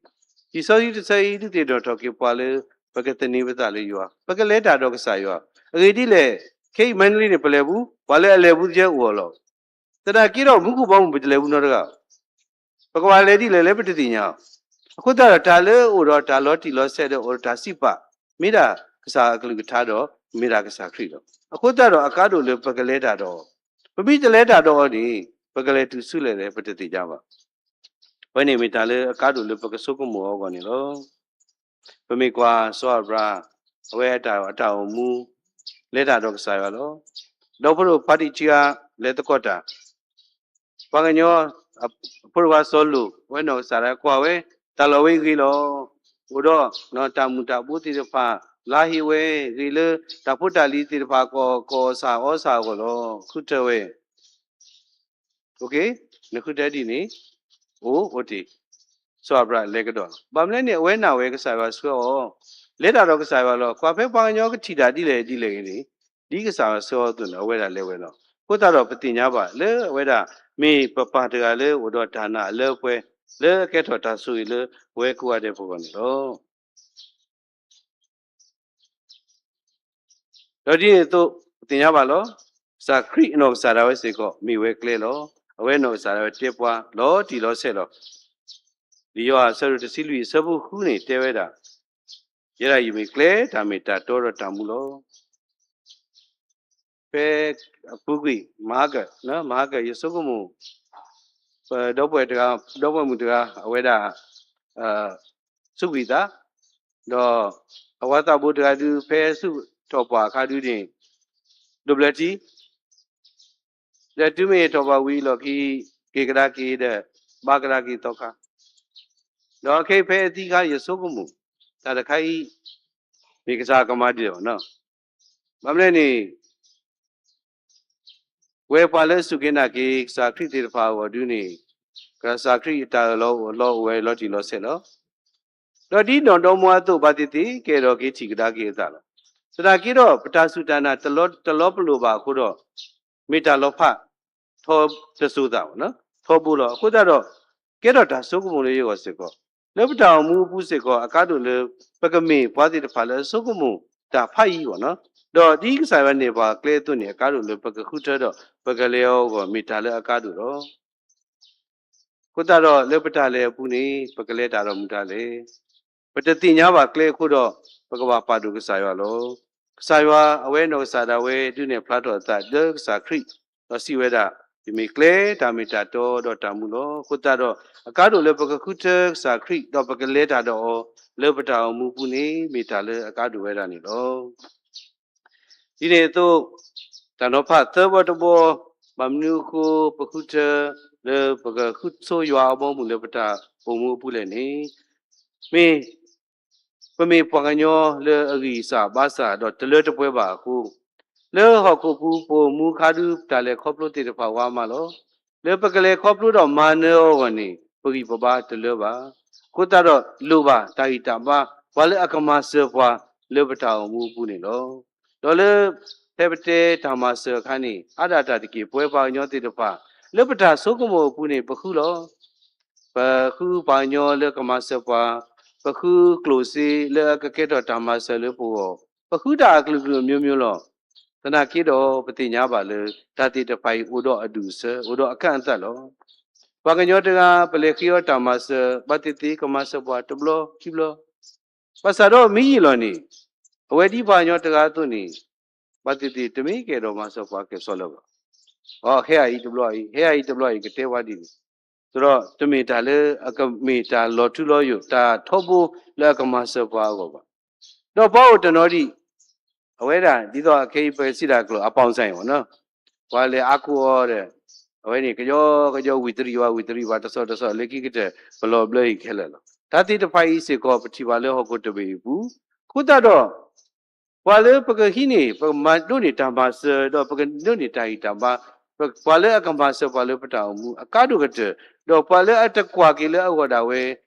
လံာ်စီဆှံတဆၢအံၤ ဒုးသ့ၣ်နီၣ်ထီၣ်က့ၤပှၤလၢ ပကသန့ၤပသးလၢယွၤ, ပကလဲၤတၢ်ဒီးကစၢ်ယွၤ. အဂ့ၢ်ဒ်လဲၣ်, ခဲအံၤမါဒလ့န့ၣ် ပလဲၤပူၤ, ပှၤလၢအလဲၤပူၤတကဲအိၣ်အီၤလီၤ. သနာ်က့ဒီး မူခိၣ်ဘီမုၢ် ပတလဲၤပူၤနီတဂၤ ပကဘၣ်လဲၤဒ်လဲၣ်လၢပတသ့ၣ်ညါအီၤ. အဃိသတးဒီး တၢ်လၢအိၣ်ဒီးတၢ်လီၤတံၢ်လီၤဆဲးဒီးအိၣ်ဒီးတၢ်စံးပာ် မ့ၢ်ဒၣ်ကစၢ်အကလုၢ်ကထါဒီး မ့ၢ်ဒၣ်ကစၢ်ခရံာ်လီၤ. အဃိသတးဒီး အကါဒိၣ်လၢပကလဲၤတၢ်ဒီးအီၤ, ပမ့ၢ်တလဲၤတၢ်ဒီးအီၤန့ၣ် ပကလဲၤတုၤဆူလဲၣ်လဲၣ် ပတသ့ၣ်ညါဘၣ်. အဝဲန့ၣ်မ့ၢ်တၢ်လၢအကါဒိၣ်လၢပကဆိကမိၣ်အီၤအဂီၢ်န့ၣ်လီၤ. ပမ့ၢ်ကွၢ်စီၤအၤဘြၤဟၣ် အဝဲအတၢ်အိၣ်မူ လဲၤတၢ်ဒီးကစၢ်ယွၤလီၤ. ဒီးဖိဒိၣ်ဖါတံၢ်ခံဂၤ လဲၤသကိးတၢ် ပှၤကညီ အဖိဒိၣ်ခွါစီၤလိာ် အဝဲနီၢ်ကစၢ်ဒၣ်ဝဲကွၢ်ဝဲ, တၢ်လီၢ်ဝဲအံၤဂ့ၤလီၤ. အိၣ်ဒီးတၢ်မုာ်တၢ်ဘိသ့ၣ်တဖၣ် လါဟ့ဝဲ, ဂ့ၤလၢတၢ်ဖိတၢ်လံၤသ့ၣ်တဖၣ် ကီၢ်ကီၢ်စၢ်အီစၢ်အဂီၢ်လီၤ. ဃုထၢဝဲ နဃုထၢဒ်န့ၣ် အိၣ်အိၣ်တ့ၢ်, စီၤအၤဘြၣ်လဲၤကဒီးလီၤ. ဘၣ်မနုၤလဲၣ်န့ၣ် အဝဲနာ်ဝဲကစၢ်ယွၤဆှၢအီၤ, လဲၤတၢ်ဒီးကစၢ်ယွၤလီၤ. ကွၢ်ဖဲပှၤကညီကထံၣ်တၢ်ဒ်လဲၣ်ဒ်လဲၣ်ဂ့ၤန့ၣ်, ဒ်ကစၢ်ယွၤဆှၢအီၤအသိးန့ၣ် အဝဲဒၣ်လဲၤဝဲလီၤ. အဃိသတးဒီးပသ့ၣ်ညါဘၣ်လၢအဝဲဒၣ် မ့ၢ်ပပၢ်တဂၤလၢအိၣ်ဒီးတၢ်နာ်အလၢအပှဲၤ လၢအကဲထီၣ်တၢ်ဆိၣ်ဂ့ၤလၢပဝဲကိးဂၤဒဲးအဂီၢ်န့ၣ်လီၤ. ဒီးဒ်န့ၣ်အသိး ပသ့ၣ်ညါဘၣ်လီၤ. ကစၢ်ခရံာ်အနီၢ်ကစၢ်ဒၣ်ဝဲစ့ၢ်ကီး မ့ၢ်ဝဲကျဲလီၤ. အဝဲနီၢ်ကစၢ်ဒၣ်ဝဲတဲပှၤ လီၤတံၢ်လီၤဆဲးလီၤ. လံာ်ယိၤဟၣ်အဆၢဒိၣ်တဆံလွံၢ်အဆၢဖိဃုန့ၣ်တဲဝဲဒၣ်, ယဲဒၣ်ယမ့ၢ်ကျဲ တၢ်မ့ၢ်တၢ်တီဒီးတၢ်မူလီၤ. ဖဲအပူၤကွံာ် မဟါကၢၣ်, မဟါကၢၣ် ယဆိကမိၣ် ပဒီပုၢ်ဝဲၢ်တဂၤ, ဒီပုၢ်ဝဲၢ်မုၣ်တဂၤ အဝဲဒၣ် စူးကွံာ်သး, ဒီးအဝၤသးဘိတဂၤဒုး ဖဲစူးထီၣ်ပှၢ်အခါဒုးန့ၣ် ဒိးဘျၢထံ, ဒီးတုၤမ့ၢ်ထီၣ်ပှၢ်ဝံၤအလီၢ်ခံ က့ၤကဒါက့ၤဒီး ဘါကဒါက့ၤသီခါ, ဒီးခဲအံၤဖဲအသံအခါ ယဆိကမိၣ် တၢ်တခါအံၤ မ့ၢ်ကစၢ်ကမၤဒ်လဲၣ်နီၤ. ဘၣ်မနုၤလဲၣ်န့ၣ် ပဝဲပှၤလၢအစူၢ်က့ၤနာ်က့ၤ ကစၢ်ခရံာ်သ့ၣ်တဖၣ်အဂီၢ်ဒုးန့ၣ် ကစၢ်ခရံာ်အတၢ်အၢၣ်လီၤအီလီၤအိၣ်ဝဲလီၤတံၢ်လီၤဆဲးလီၤ. ဒီးဒ်နီၢ်ဒီမါအသိး ဘၣ်သ့ၣ်သ့ၣ် ကအဲၣ်ဒိးက့ၤထံၣ်ကဒါက့ၤအသးလီၤ. သနာ်က့ဒီး ပတၢ်စူၢ်တၢ်နာ်တလီၤပလိာ်ဘၣ်အဃိဒီး မ့ၢ်တၢ်လီၤဖး ထီတစိၤသးဘၣ်, ထီဘိလီၤ. အဃိသတးဒီး ကဲထီၣ်တၢ်ဆိကမိၣ်လၢယဂီၢ်စ့ၢ်ကီး, လၢပတၢ်အိၣ်မူအပူၤစ့ၢ်ကီး အကါဒိၣ်လၢ ပကမ့ၢ်ပှၤသ့ၣ်တဖၣ်လၢအဆိကမိၣ်တၢ်ဖးယံၤဘၣ်နီၤ. ဒီးဒ်ကစၢ်ယွၤနဲၣ်ပှၤကျဲအသိးန့ၣ် အကါဒိၣ်လၢပကဃုထၢဒီး ပကလဲၤအီၤအဂီၢ် မ့ၢ်တၢ်လၢအကါဒိၣ်လီၤ. အဃိသတးဒီး လၢပတၢ်လဲၤအပူၤန့ၣ် ပကလဲၤတၢ်ဒီးမတၤလဲၣ်. ပတသ့ၣ်ညါဘၣ်ကျဲအဃိဒီး ပကဘၣ်ပာ်ဒိၣ်ကစၢ်ယွၤလီၤ. ကစၢ်ယွၤအဝဲနီၢ်ကစၢ်ဒၣ်ဝဲ ဒုးနဲၣ်ဖျါထီၣ်အသးလၢကစၢ်ခရံာ်, ဒီးစံးဝဲဒၣ်, ယမ့ၢ်ကျဲ တၢ်မ့ၢ်တၢ်တီဒီးတၢ်မူလီၤ. အဃိသတးဒီး အကါဒိၣ်လၢပကဃုထၢကစၢ်ခရံာ် ဒီးပကလဲၤတၢ်ဒီးအီၤ လၢပတၢ်အိၣ်မူပူၤန့ၣ် မ့ၢ်တၢ်လၢအကါဒိၣ်ဝဲဒၣ်န့ၣ်လီၤ. ဒ်န့ၣ်အသိး တၢ်နီၤဖးသၢဘီတဘီ, ဘၣ်မနုၤအဃိ ပဃုထၢလၢပကဃုဆိယွၤအဘီအမုၢ်လၢပတၢ်အိၣ်မူအပူၤလဲၣ်န့ၣ်, မ့ၢ် ပမ့ၢ်ပှၤကညီလၢအဂံၢ်စၢ်ဘါစၢ်ဒီးတလၢတပှဲၤဘၣ်အဃိ, လၢဟီၣ်ခိၣ်ပူၤပအိၣ်မူအခါဒုး ပတၢ်လဲၤခီဖျိသ့ၣ်တဖၣ်ဝါမးလီၤ. လၢပကလဲၤခီဖျိဒီးမၤနၢၤအဂီၢ်န့ၣ် ပဂံၢ်ပဘါတလၢဘၣ်. အဃိသတးဒီးလိၣ်ဘၣ်တၢ်ဂံၢ်တၢ်ဘါ ပှၤလၢအကမၤစၢၤပှၤလၢပတၢ်အိၣ်မူအပူၤန့ၣ်လီၤ. ဒီးလၢဖဲပတဲတၢ်မၤစၢၤအခါန့ၣ် အါဒၣ်တၢ်တက့ၢ် ပဝဲပှၤကညီသ့ၣ်တဖၣ် လၢပတၢ်ဆိကမိၣ်အပူၤန့ၣ် ပဃုလီၤ. ပဃုပှၤကညီလၢကမၤစၢၤပှၤ, ပဃုကျိၣ်စ့လၢအကကဲထီၣ်တၢ်မၤစၢၤလၢပဂီၢ်, ပဃုတၢ်အကလုာ်ကလုာ်အမျိုးမျိုးလီၤ. သနာ်က့ဒီး ပသ့ၣ်ညါဘၣ်လၢ တၢ်သ့ၣ်တဖၣ်အံၤအိၣ်ဒီးအဒူၣ်အဆၢ, အိၣ်ဒီးအခၢၣ်အသးလီၤ. ပှၤကညီတဂၤ ပလဲၤဃ့အီၤတၢ်မၤစၢၤ ဘၣ်သ့ၣ်သ့ၣ် ကမၤစၢၤပှၤတဘျီခံဘျီ, ဘၣ်ဆၣ်ဒီးမ့ၢ်ယံာ်လီၤန့ၣ် အဝဲဒ်ပှၤကညီတဂၤအသိးန့ၣ် ဘၣ်သ့ၣ်သ့ၣ် တမ့ၢ်ကအဲၣ်ဒိးမၤစၢၤပှၤကဲၣ်ဆိးလၢၤဘၣ်. အဟဲအံၤတဘျီအံၤ, ဟဲအံၤတဘျီအံၤ ကတဲဝဲဒ်န့ၣ်, ဒီးတမ့ၢ်တၢ်လၢအကမ့ၢ်တၢ်လီၤထူလီၤယိာ် တၢ်ထီဘိလၢအကမၤစၢၤပှၤအဂီၢ်ဘၣ်. ဒီးပှၤအိၣ်တနီၤဒံး အဝဲဒၣ်ဒ်သိးအခဲအံၤပစံးတၢ်ကျိာ် အပေါင်ဆိုင် မ့ၢ်နီၤ, ပှၤလဲၤအါခိအီၤဒီး အဝဲန့ၣ် ကယီကယီ ဝံၣ်တရံးဝါ ဝံၣ်တရံးဝါ တဆီတဆီ လၢခံကတၢၢ် ပလီၤဘျၢအံၤခဲလၢာ်လီၤ. တၢ်သ့ၣ်တဖၣ်အံၤစ့ၢ်ကီး ပထံၣ်ဘၣ်လၢဟီၣ်ခိၣ်တဘ့ၣ်အံၤအပူၤ, အဃိသတးဒီး ပှၤလၢပကဟံးန့ၢ် ပကမၤဒိးန့ၢ်တၢ်မၤစၢၤ ဒီးပကဒိးန့ၢ်တၢ်ဂံၢ်တၢ်ဘါ, ပှၤလၢအကမၤစၢၤပှၤလၢပတၢ်အိၣ်မူအကါဒိၣ်ကတၢၢ်, ဒီးပှၤလၢအတကွၢ်က့ၤလၢအဂီၢ်ဒၣ်ဝဲ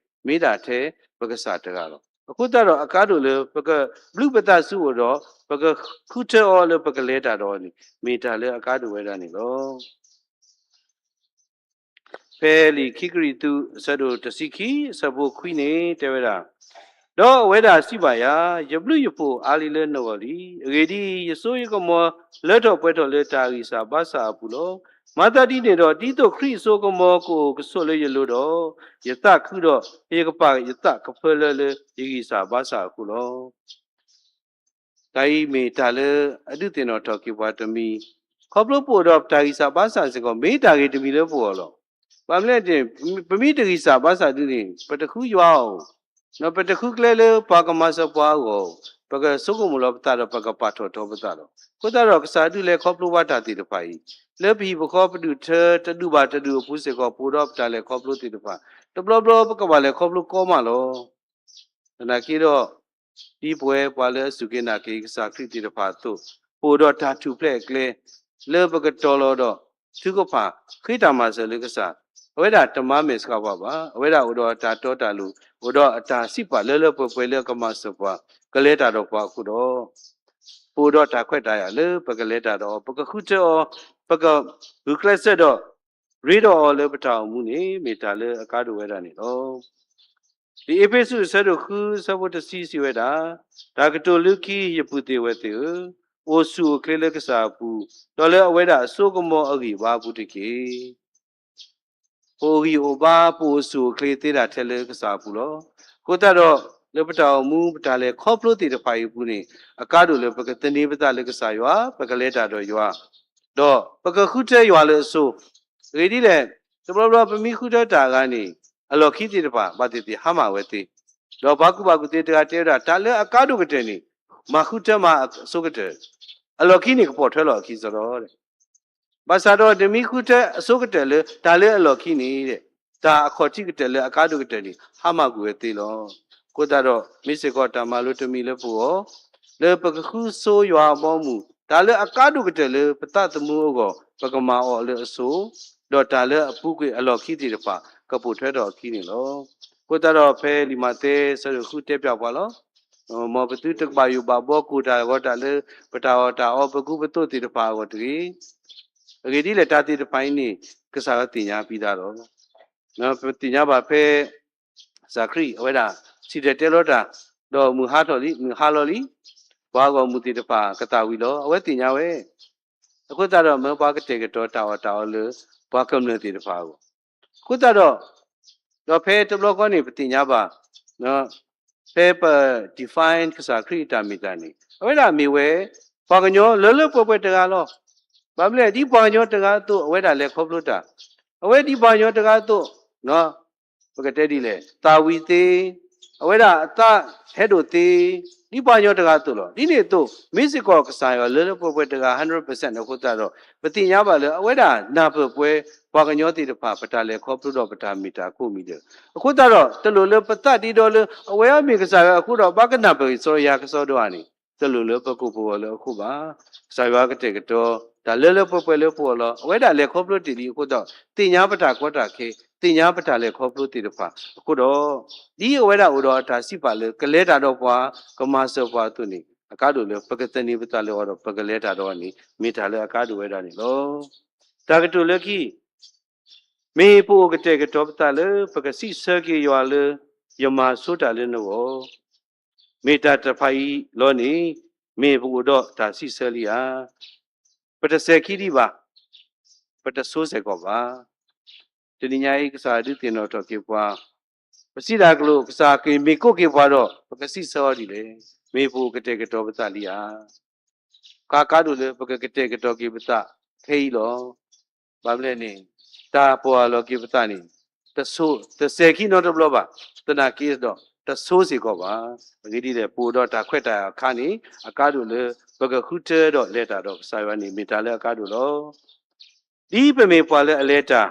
မ့ၢ်ဒၣ်ထဲပကစၢ်တဂၤလီၤ. အဃိသတးဒီးအကါဒိၣ်လၢပကဘျုးပသးဆူအအိၣ်ဒီး ပကဃုထၢအီၤလၢပကလဲၤတၢ်ဒီးအီၤန့ၣ် မ့ၢ်တၢ်လၢအကါဒိၣ်ဝဲဒၣ်န့ၣ်လီၤ. ဖဲလံာ်ခံကရံၣ်သူး အဆၢဒိၣ်တဆံခံ အဆၢဖိခွံန့ၣ် တဲဝဲဒၣ်, ဒီးအဝဲဒၣ်စံးဘၣ်ယၤ, ယဘျုးယဖှိၣ်အါလံလၢနဂီၢ်လံ. အဂ့ၢ်ဒ်အံၤ, ယစိယကမီၤလၢထီၣ်ပှဲၤထီၣ်လၢတၢ်ဂံၢ်စၢ်ဘါစၢ်အပူၤလီၤ. မၤသးဒ်န့ၣ်ဒီး ဒ်သိးခရံာ်အစိကမီၤကအိၣ်ကဆိးလၢယလိၤဒီး, ယသးခုဒီး ယကပာ်ယသးကဖၢလၢလၢယဂံၢ်စၢ်ဘါစၢ်အဃိလီၤ. တၢ်အံၤမ့ၢ်တၢ်လၢအဒုးသ့ၣ်နီၣ်ထီၣ်က့ၤပှၤတမံၤ, ခီဖျိပအိၣ်ဒီးပတၢ်ဂံၢ်စၢ်ဘါစၢ်စ့ၢ်ကီး မ့ၢ်တၢ်ဂ့ၤတမံၤလၢပဂီၢ်လီၤ. ဘၣ်မနုၤလဲၣ်န့ၣ် ပမ့ၢ်တဂံၢ်စၢ်ဘါစၢ်ဒုးန့ၣ် ပတဃုယွၤအအိၣ်, ဒီးပတဃုကျဲလၢပှၤကမၤစၢၤပှၤအဂီၢ် ပကဆိကမိၣ်လီၤပသးဒီး ပကပာ်ထီၣ်ထီပသးလီၤ. အဃိသတးဒီး ကစၢ်ဒုးလဲၤခီဖျိဘၣ်တၢ်သ့ၣ်တဖၣ်အံၤ, လၢပဟံၣ်ပဃီပဒူၣ်ထၢတဒူၣ်ဘၣ်တဒူၣ်အပူၤစ့ၢ်ကီး ပအိၣ်ဒီးပတၢ်လဲၤခီဖျိသ့ၣ်တဖၣ်, တဘျီဘျီပကဘၣ်လဲၤခီဖျိကီမးလီၤ. သနာ်က့ဒီး ဒ်ပဝဲပှၤလၢအစူၢ်က့ၤနာ်က့ၤကစၢ်ခရံာ်သ့ၣ်တဖၣ်အသိး, ပအိၣ်ဒီးတၢ်ထူၣ်ဖျဲးအကျဲ လၢပကတီၤလီၤဒီး ထုကဖၣ်ဃ့တၢ်မၤစၢၤလၢကစၢ်, အဝဲဒၣ်တမၤမဲာ်ဆှးပှၤဘၣ်. အဝဲဒၣ်အိၣ်ဒီးအတၢ်တီတၢ်လိၤ, အိၣ်ဒီးအတၢ်စံးပာ်လၢလၢပှဲၤပှဲၤလၢအကမၤစၢၤပှၤ, ကလဲၤတၢ်ဒီးပှၤအဃိဒီး ပအိၣ်ဒီးတၢ်ခွဲးတၢ်ယာ်လၢပကလဲၤတၢ်ဒီးအီၤ, ပကဃုထၢအီၤ, ပကဂုာ်ကျဲးစၢးဒီး ရ့ဒီးအီၤလၢပတၢ်အိၣ်မူန့ၣ် မ့ၢ်တၢ်လၢအကါဒိၣ်ဝဲဒၣ်န့ၣ်လီၤ. ဒ်အ့းဖ့းစူးအဆၢဒိၣ်ဃုဆၢဖိတဆံစံးဝဲဒၣ်, တၢ်ကတိၤလၢခံ ယပုၢ်သ့ၣ်ဝဲၢ်သ့ၣ်ဧၢ, အိၣ်ဆူၣ်အိၣ်ချ့လၢကစၢ်အပူၤ, ဒီးလၢအဝဲဒၣ်အစိကမီၤအဂံၢ်အဘါအပူၤတက့ၢ်. ပအိၣ်ဂံၢ်အိၣ်ဘါ ပအိၣ်ဆူၣ်အိၣ်ချ့သ့ဒၣ်ထဲလၢကစၢ်အပူၤလီၤ. အဃိသတးဒီး လၢပတၢ်အိၣ်မူ ပတၢ်လဲၤခီဖျိသ့ၣ်တဖၣ်အံၤအပူၤန့ၣ် အကါဒိၣ်လၢပကသန့ၤပသးလၢကစၢ်ယွၤ, ပကလဲၤတၢ်ဒီးယွၤ, ဒီးပကဃုထၢယွၤလၢအစိၤ, အဂ့ၢ်ဒ်လဲၣ်, တဘျီဘျီပမ့ၢ်ဃုထၢတၢ်အဂၤန့ၣ် အလီၢ်ခံသ့ၣ်တဖၣ် ဘၣ်သ့ၣ်သ့ၣ်ဟါမၢ်ဝဲသ့, ဒီးပှၤကူၣ်ဘၣ်ကူၣ်သ့တဂၤတဲဝဲဒၣ် တၢ်လၢအကါဒိၣ်ကတၢၢ်န့ၣ် မၤဃုထၢမၤအစိကတၢၢ်, အလီၢ်ခံန့ၣ်ကပိာ်ထွဲလီၤအခံစီဒီး ဘၣ်ဆၣ်ဒီးနမ့ၢ်ဃုထၢအစိကတၢၢ်လၢတၢ်လၢအလီၢ်ခံန့ၣ်, တၢ်အခီၣ်ထံးကတၢၢ်လၢအကါဒိၣ်ကတၢၢ်န့ၣ် ဟါမၢ်ကွံာ်ဝဲသ့လီၤ. အဃိသတးဒီး မ့ၢ်စ့ၢ်ကီးတၢ်မၤလိတမံၤလၢပဂီၢ်, လၢပကဃုဆိယွၤအဘီအမုၢ်, တၢ်လၢအကါဒိၣ်ကတၢၢ်လၢပသးသမူအဂီၢ် ပကမၤအီၤလၢအစိ, ဒီးတၢ်လၢအပူၤကွံာ်အလီၢ်ခံသ့ၣ်တဖၣ် ကပိာ်ထွဲထီၣ်အခံန့ၣ်လီၤ. အဃိသတးဒီးဖဲလံာ်မးသဲဆၢဒိၣ်ဃုတဲပၠးပှၤလီၤ. မ်ပသုတကဘၣ်ယိၣ်ဘၣ်ဘှီကိၢ်တၢ်ဂီၤတၢ်လၢ ပတၢ်အီၣ်တၢ်အီပကူပသိးသ့ၣ်တဖၣ်အဂီၢ်တဂ့ၤ. အဂ့ၢ်ဒ်လဲၣ် တၢ်သ့ၣ်တဖၣ်အံၤန့ၣ် ကစၢ်ယွၤသ့ၣ်ညါပံသးလီၤ. ပသ့ၣ်ညါဘၣ်ဖဲ ကစၢ်ခရံာ်အဝဲဒၣ် စံၣ်တဲၤတဲလီၤတၢ်, ဒီးမုၢ်ဟါထီၣ်လံ, မုၢ်ဟါလီၤလံ, ပှၤဂီၢ်မုၢ်သ့ၣ်တဖၣ်ကသၣ်ဝံၤလီၤ. အဝဲသ့ၣ်ညါဝဲ အဃိသတးဒီး မၢပှၤကတဲာ်ကတီၤတၢ်အီၣ်တၢ်အီလၢ ပှၤကမျၢၢ်သ့ၣ်တဖၣ်အဂီၢ်, အဃိသတးဒီး ဒီးဖဲတဘျီဃီန့ၣ် ပသ့ၣ်ညါဘၣ်, ဖဲပ define ကစၢ်ခရံာ်အတၢ်မ့ၢ်တၢ်န့ၣ် အဝဲဒၣ်မ့ၢ်ဝဲ ပှၤကညီလၢလၢပှဲၤပှဲၤတဂၤလီၤ. ဘၣ်မနုၤလဲၣ် ဒ်ပှၤကညီတဂၤအသိး အဝဲဒၣ်လဲၤခီဖျိတၢ်, အဝဲဒ်ပှၤကညီတဂၤအသိး ပကတဲဒ်လဲၣ် သၣ်ဝံၤသ့, အဝဲဒၣ်အသးဟဲဒိၣ်သ့, ဒ်ပှၤကညီတဂၤအသိးလီၤ. ဒ်န့ၣ်အသိး မ့ၢ်စ့ၢ်ကီးကစၢ်ယွၤလၢလၢပှဲၤပှဲၤတဂၤ hundred percent အဃိသတးဒီး ပသ့ၣ်ညါဘၣ်လၢ အဝဲဒၣ်နၢ်ပၢၢ်ပှဲၤ ပှၤကညီသ့ၣ်တဖၣ် ပတၢ်လဲၤခီဖျိဒီးပတၢ်မ့ၢ်တၢ်အခိၣ်မံၤဒၢး, အဃိသတးဒီး တလိၣ်လၢပသးဒ့ဒီလၢ အဝဲအမ့ၢ်ကစၢ်ယွၤအဃိဒီး ဘၣ်ကနၢ်ပၢၢ်က့ၤစီၤယၤကစီဒီဧါန့ၣ် တလိၣ်လၢပကိာ်ပဂီၤလၢအဃိဘၣ်. ကစၢ်ယွၤကတဲာ်ကတီၤ တၢ်လၢလၢပှဲၤပှဲၤလၢပဂီၢ်လီၤ. အဝဲဒၣ်လဲၤခီဖျိတ့ၢ်လံအဃိသတးဒီး သ့ၣ်ညါပတၢ်ကီတၢ်ခဲ, သ့ၣ်ညါပတၢ်လဲၤခီဖျိသ့ၣ်တဖၣ်အဃိဒီး ဒ်အဝဲဒၣ်အိၣ်ဒီးအတၢ်စံးပာ်လၢ ကလဲၤတၢ်ဒီးပှၤ, ကမၤစၢၤပှၤအသိးန့ၣ် အကါဒိၣ်လၢပကသန့ၤပသးလၢအီၤဒီး ပကလဲၤတၢ်ဒီးအီၤန့ၣ် မ့ၢ်တၢ်လၢအကါဒိၣ်ဝဲဒၣ်န့ၣ်လီၤ. တၢ်ကတိၤလၢခံ မ့ၢ်ပအိၣ်ကတဲာ်ကတီၤပသးလၢ ပကစံးဆၢက့ၤယွၤလၢ ယမၤဆိတၢ်လၢနဂီၢ်, မ့ၢ်တၢ်တဖၣ်အံၤလီၤန့ၣ် မ့ၢ်ပအိၣ်ဒီးတၢ်စံးဆၢလံဧါ. ပတစဲၤခံဒံးဘၣ်, ပတဆိစ့ၢ်ကီးဘၣ်. တနံၤညါအံၤ ကစၢ်ဒုးသ့ၣ်နီၣ်ထီၣ်က့ၤပှၤ, ပစံးတၢ်ကလိာ် ကစၢ်ကမ့ၢ်ကိးက့ၤပှၤဒီး ပကစံးဆၢအီၤဒ်လဲၣ်. မ့ၢ်ပအိၣ်ကတဲာ်ကတီၤပသးလံဧါ. ကါကါဒိၣ်လၢပကကတဲာ်ကတီၤက့ၤပသးခဲအံၤလီၤ. ဘၣ်မနုၤလဲၣ်န့ၣ် တၢ်ပီၢ်ယၢ်လီၤက့ၤပသးန့ၣ် တဆိ, တစဲၤခံနီတဘျီဘၣ်, သနာ်က့ဒီး တဆိစ့ၢ်ကီးဘၣ်. အဂ့ၢ်ဒ်လဲၣ် ပအိၣ်ဒီးတၢ်ခွဲးတၢ်ယာ်အခါန့ၣ် အကါဒိၣ်လၢ ပကဃုထၢဒီးလဲၤတၢ်ဒီးကစၢ်ယွၤန့ၣ် မ့ၢ်တၢ်လၢအကါဒိၣ်လီၤ. ဒ်ပမ့ၢ်ပှၤလၢအလဲၤတၢ်,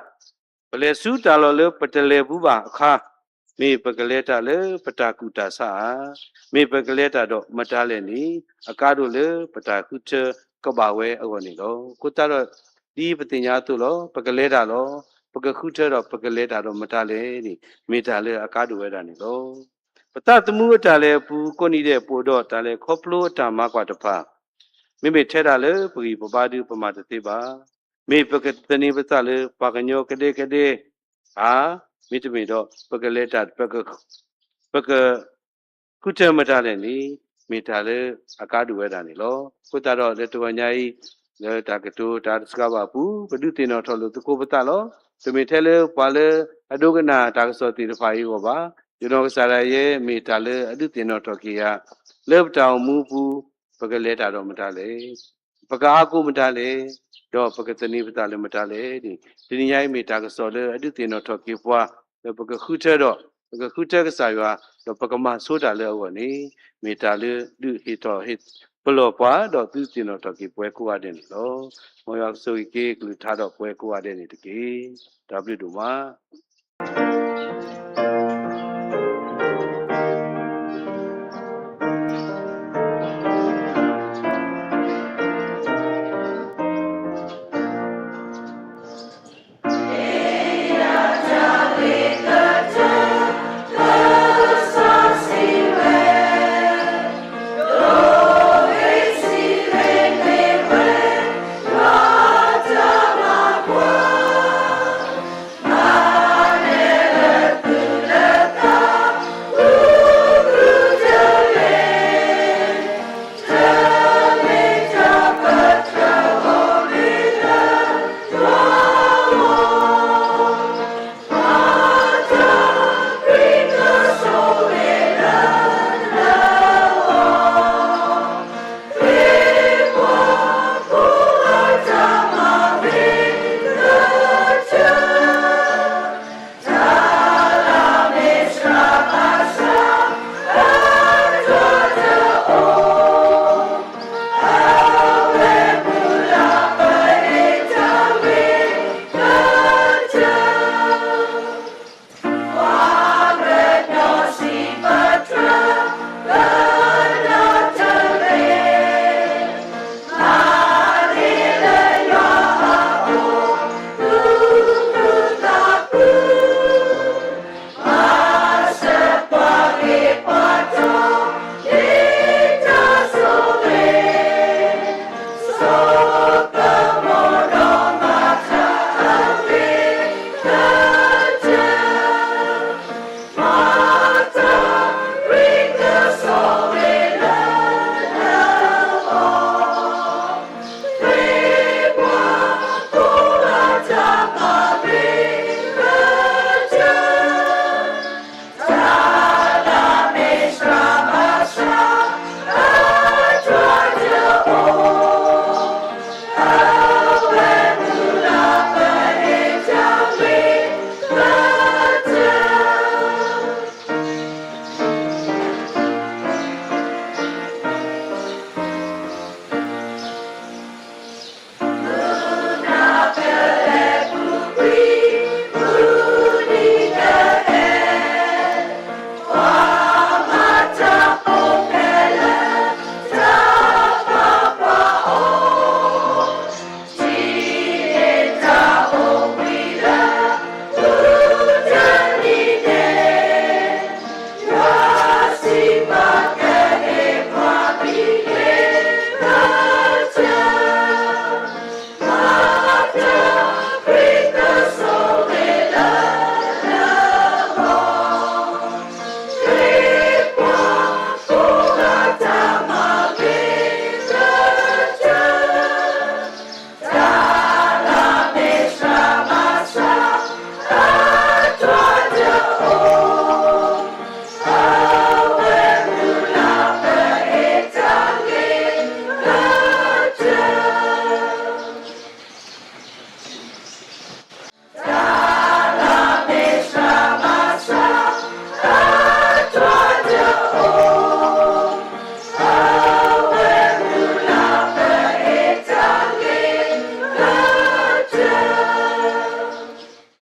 ပလဲၤဆူတၢ်လီၢ်လၢပတလဲၤဘူးဘၣ်အခါ, မ့ၢ်ပကလဲၤတၢ်လၢပတၢ်ကူၣ်တၢ်ဆးဧါ, မ့ၢ်ပကလဲၤတၢ်ဒီးမတၤလဲၣ်န့ၣ် အကါဒိၣ်လၢပတၢ်ဃုထၢကဘၣ်ဝဲအဂီၢ်န့ၣ်လီၤ. အဃိသတးဒီး ဒ်ပသ့ၣ်ညါအသိးလီၤ, ပကလဲၤတၢ်လီၤ. ပကဃုထၢဒီးပကလဲၤတၢ်ဒီးမတၤလဲၣ်န့ၣ် မ့ၢ်တၢ်လၢအကါဒိၣ်ဝဲဒၣ်န့ၣ်လီၤ. ပသးသမူအတၢ်လဲၤအပူၤ ကိးနံၤဒဲး ပအိၣ်ဒီးတၢ်လဲၤခီဖျိအတၢ်မၤကွၢ်တဖၣ်, မ့မ့ၢ်ထဲဒၣ်လၢပဂံၢ်ပဘါဒုး ပမၤတသ့ဘၣ်. မ့ၢ်ပကသန့ၤပသးလၢပှၤကညီကဒဲကဒဲဧါ, မ့တမ့ၢ်ဒီး ပကလဲၤတၢ် ပက ပက ဃုထၢမတၤလဲၣ်န့ၣ် မ့ၢ်တၢ်လၢအကါဒိၣ်ဝဲဒၣ်န့ၣ်လီၤ. အဃိသတးဒီး လၢတဂီၤညါအံၤ လၢတၢ်ကတိၤတၢ်တစှၤဘၣ်အပူၤ ပဒုးသ့ၣ်နီၣ်ထီၣ်လိာ်သကိးပသးလီၤ. တမ့ၢ်ထဲလၢပှၤလၢအဒိကနၣ်တၢ်ကစီၣ်သ့ၣ်တဖၣ်အံၤအဂီၢ်ဘၣ်. ယနီၢ်ကစၢ်ဒၣ်ယဲ မ့ၢ်တၢ်လၢအဒုးသ့ၣ်နီၣ်ထီၣ်က့ၤယၤ လၢပတၢ်အိၣ်မူအပူၤ ပကလဲၤတၢ်ဒီးမတၤလဲၣ်, ပကအါကိးမတၤလဲၣ်, ဒီးပကသန့ၤပသးလၢမတၤလဲၣ်န့ၣ် တနံၤညါအံၤမ့ၢ်တၢ်ကစီၣ်လၢအဒုးသ့ၣ်နီၣ်ထီၣ်က့ၤပှၤ လၢပကဃုထၢဒီး ပကဃုထၢကစၢ်ယွၤ ဒီးပကမၤဆိတၢ်လၢအဂီၢ်န့ၣ် မ့ၢ်တၢ်လၢဒုးဟ့ၣ်ထီၣ်ဟ့ၣ်ပလီၢ်ပှၤ ဒီးသုသ့ၣ်နီၣ်ထီၣ်က့ၤပှၤကိးဂၤဒဲးန့ၣ်လီၤ. မ်ယွၤကဆိၣ်ဂ့ၤက့ၤကလုၢ်ကထါဒီးပှၤကိးဂၤဒဲးန့ၣ်တက့ၢ်. တၢ်ဘျုးဒိၣ်မး.